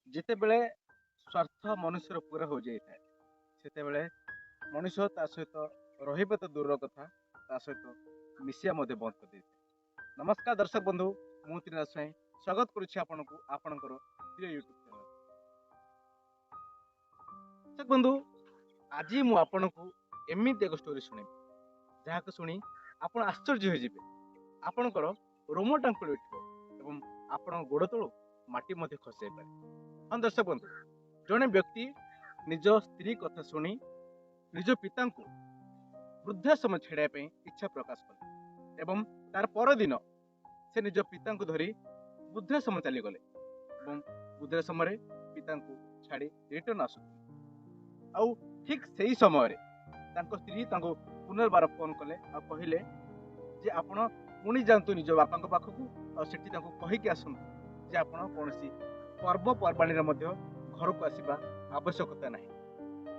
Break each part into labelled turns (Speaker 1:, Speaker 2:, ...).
Speaker 1: ଯେତେବେଳେ ସ୍ୱାର୍ଥ ମନୁଷ୍ୟର ପୁରା ହୋଇଯାଇଥାଏ, ସେତେବେଳେ ମଣିଷ ତା ସହିତ ରହିବା ତ ଦୂରର କଥା, ତା ସହିତ ମିଶିବା ମଧ୍ୟ ବନ୍ଦ କରିଦେଇଥାଏ। ନମସ୍କାର ଦର୍ଶକ ବନ୍ଧୁ, ମୁଁ ତ୍ରିନାଥ ସ୍ୱାଇଁ ସ୍ୱାଗତ କରୁଛି ଆପଣଙ୍କୁ ଆପଣଙ୍କର ପ୍ରିୟ ୟୁଟ୍ୟୁବ୍ ଚ୍ୟାନେଲ। ଦର୍ଶକ ବନ୍ଧୁ, ଆଜି ମୁଁ ଆପଣଙ୍କୁ ଏମିତି ଏକ ଷ୍ଟୋରି ଶୁଣିବି ଯାହାକୁ ଶୁଣି ଆପଣ ଆଶ୍ଚର୍ଯ୍ୟ ହୋଇଯିବେ, ଆପଣଙ୍କର ରୋମ ଟାଙ୍କୁଳି ଉଠିବ ଏବଂ ଆପଣଙ୍କ ଗୋଡ଼ ତଳୁ ମାଟି ମଧ୍ୟ ଖସିଯାଇପାରେ। ହଁ ଦର୍ଶକ ବନ୍ଧୁ, ଜଣେ ବ୍ୟକ୍ତି ନିଜ ସ୍ତ୍ରୀ କଥା ଶୁଣି ନିଜ ପିତାଙ୍କୁ ବୃଦ୍ଧାଶ୍ରମ ଛାଡ଼ିବା ପାଇଁ ଇଚ୍ଛା ପ୍ରକାଶ କଲେ ଏବଂ ତାର ପରଦିନ ସେ ନିଜ ପିତାଙ୍କୁ ଧରି ବୃଦ୍ଧାଶ୍ରମ ଚାଲିଗଲେ ଏବଂ ବୃଦ୍ଧାଶ୍ରମରେ ପିତାଙ୍କୁ ଛାଡ଼ି ରିଟର୍ଣ୍ଣ ଆସୁଥିଲେ। ଆଉ ଠିକ୍ ସେଇ ସମୟରେ ତାଙ୍କ ସ୍ତ୍ରୀ ତାଙ୍କୁ ପୁନର୍ବାର ଫୋନ୍ କଲେ ଆଉ କହିଲେ ଯେ ଆପଣ ପୁଣି ଯାଆନ୍ତୁ ନିଜ ବାପାଙ୍କ ପାଖକୁ ଆଉ ସେଠି ତାଙ୍କୁ କହିକି ଆସନ୍ତୁ ଯେ ଆପଣ କୌଣସି ପର୍ବପର୍ବାଣୀରେ ମଧ୍ୟ ଘରକୁ ଆସିବା ଆବଶ୍ୟକତା ନାହିଁ,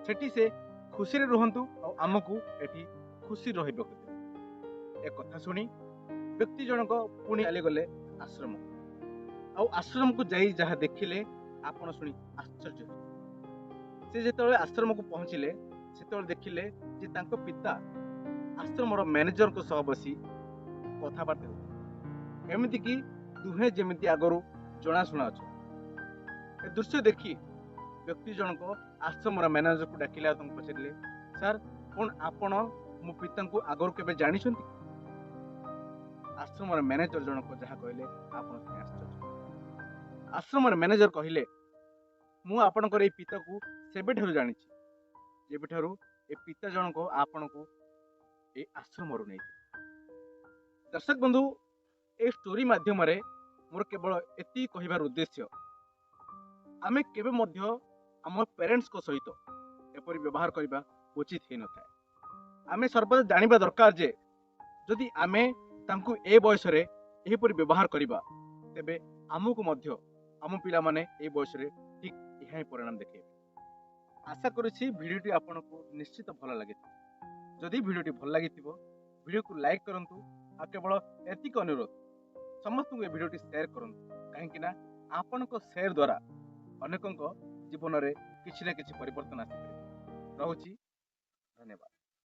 Speaker 1: ସେଠି ସେ ଖୁସିରେ ରୁହନ୍ତୁ ଆଉ ଆମକୁ ଏଠି ଖୁସି ରହିବାକୁ ଦିଅନ୍ତୁ। ଏ କଥା ଶୁଣି ବ୍ୟକ୍ତି ଜଣକ ପୁଣି ଚାଲିଗଲେ ଆଶ୍ରମକୁ। ଆଉ ଆଶ୍ରମକୁ ଯାଇ ଯାହା ଦେଖିଲେ ଆପଣ ଶୁଣି ଆଶ୍ଚର୍ଯ୍ୟ ହେବେ। ସେ ଯେତେବେଳେ ଆଶ୍ରମକୁ ପହଞ୍ଚିଲେ ସେତେବେଳେ ଦେଖିଲେ ଯେ ତାଙ୍କ ପିତା ଆଶ୍ରମର ମ୍ୟାନେଜରଙ୍କ ସହ ବସି କଥାବାର୍ତ୍ତା ହେଉଥିଲେ, ଏମିତିକି ଦୁହେଁ ଯେମିତି ଆଗରୁ ଜଣାଶୁଣା ଅଛନ୍ତି। ଏ ଦୃଶ୍ୟ ଦେଖି ବ୍ୟକ୍ତି ଜଣକ ଆଶ୍ରମର ମ୍ୟାନେଜରକୁ ଡାକିଲେ ଆଉ ତାଙ୍କୁ ପଚାରିଲେ, ସାର୍, କ'ଣ ଆପଣ ମୋ ପିତାଙ୍କୁ ଆଗରୁ କେବେ ଜାଣିଛନ୍ତି? ଆଶ୍ରମର ମ୍ୟାନେଜର ଜଣକ ଯାହା କହିଲେ ଆପଣ ଶୁଣି ଆଶ୍ଚର୍ଯ୍ୟ। ଆଶ୍ରମର ମ୍ୟାନେଜର କହିଲେ, ମୁଁ ଆପଣଙ୍କର ଏଇ ପିତାକୁ ସେବେଠାରୁ ଜାଣିଛି ଯେବେଠାରୁ ଏ ପିତା ଜଣକ ଆପଣଙ୍କୁ ଏଇ ଆଶ୍ରମରୁ ନେଇଥିଲେ। ଦର୍ଶକ ବନ୍ଧୁ, ଏ ଷ୍ଟୋରି ମାଧ୍ୟମରେ ମୋର କେବଳ ଏତିକି କହିବାର ଉଦ୍ଦେଶ୍ୟ, ଆମେ କେବେ ମଧ୍ୟ ଆମ ପ୍ୟାରେଣ୍ଟସ୍ଙ୍କ ସହିତ ଏପରି ବ୍ୟବହାର କରିବା ଉଚିତ ହେଇନଥାଏ। ଆମେ ସର୍ବଦା ଜାଣିବା ଦରକାର ଯେ ଯଦି ଆମେ ତାଙ୍କୁ ଏ ବୟସରେ ଏହିପରି ବ୍ୟବହାର କରିବା, ତେବେ ଆମକୁ ମଧ୍ୟ ଆମ ପିଲାମାନେ ଏ ବୟସରେ ଠିକ୍ ଏହା ହିଁ ପରିଣାମ ଦେଖାଇବେ। ଆଶା କରୁଛି ଭିଡ଼ିଓଟି ଆପଣଙ୍କୁ ନିଶ୍ଚିତ ଭଲ ଲାଗିଥିବ। ଯଦି ଭିଡ଼ିଓଟି ଭଲ ଲାଗିଥିବ, ଭିଡ଼ିଓକୁ ଲାଇକ୍ କରନ୍ତୁ। ଆଉ କେବଳ ଏତିକି ଅନୁରୋଧ, ସମସ୍ତଙ୍କୁ ଏ ଭିଡ଼ିଓଟି ସେୟାର କରନ୍ତୁ, କାହିଁକି ନା ଆପଣଙ୍କ ସେୟାର ଦ୍ୱାରା ଅନେକଙ୍କ ଜୀବନରେ କିଛି ନା କିଛି ପରିବର୍ତ୍ତନ ଆସିପାରିବ। ରହୁଛି, ଧନ୍ୟବାଦ।